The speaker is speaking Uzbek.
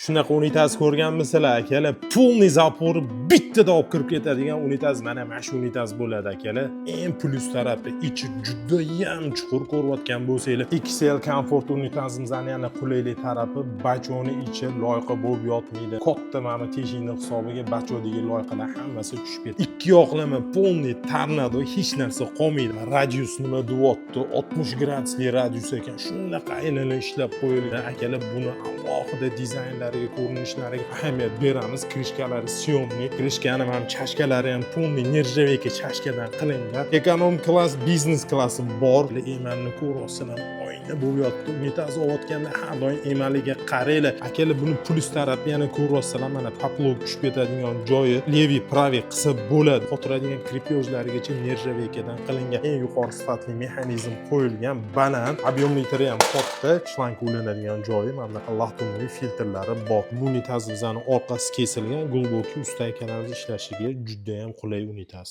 Shunaqa unitaz ko'rganmisizlar, akalar? Полный запор bittada olib kirib ketadigan unitaz mana shu unitaz bo'ladi, akalar. Eng plyus tarafi, ichi judayam chuqur, ko'rayotgan bo'lsanglar. XL Comfort unitazimizni yana qulaylik tarafi, бачок ni ichi loyqa bo'lib yotmaydi. Katta mana teshikni hisobiga бачок dagi loyqalar hammasi tushib ketdi. Ikki yoqlama полный tornado, hech narsa qolmaydi. Radius nima deyapti? 60 gradusli radius ekan. Shunaqa aylanib ishlab qo'yilgan. Akalar, buni alohida dizaynlariga, ko'rinishlariga ahamiyat beramiz. Крышка lari съемный, крышка ni ham чашка lari ham полный нержавейка чашка dan qilingan. Эконом класс, biznes klassi bor. Emanni ko'ryapsizlar, oyna bo'lib yotibdi. Unitaz olayotganda har doim emaliga qaranglar. Akalar, buni plyus tarafi yana ko'ryapsizlar, mana поплавок tushib ketadigan joyi, левый, правый qilsa bo'ladi. Qotiradigan крепёж larigacha нержавейка dan qilingan. Eng yuqori sifatli mexanizm qo'yilgan, baland, объем litri ham katta, shlang ulanadigan joyi, mana bunaqa латунный filtrlari bor. Bu unitazimizni orqasi kesilgan, глубокий usta akalarimiz ishlashiga judayam qulay unitaz.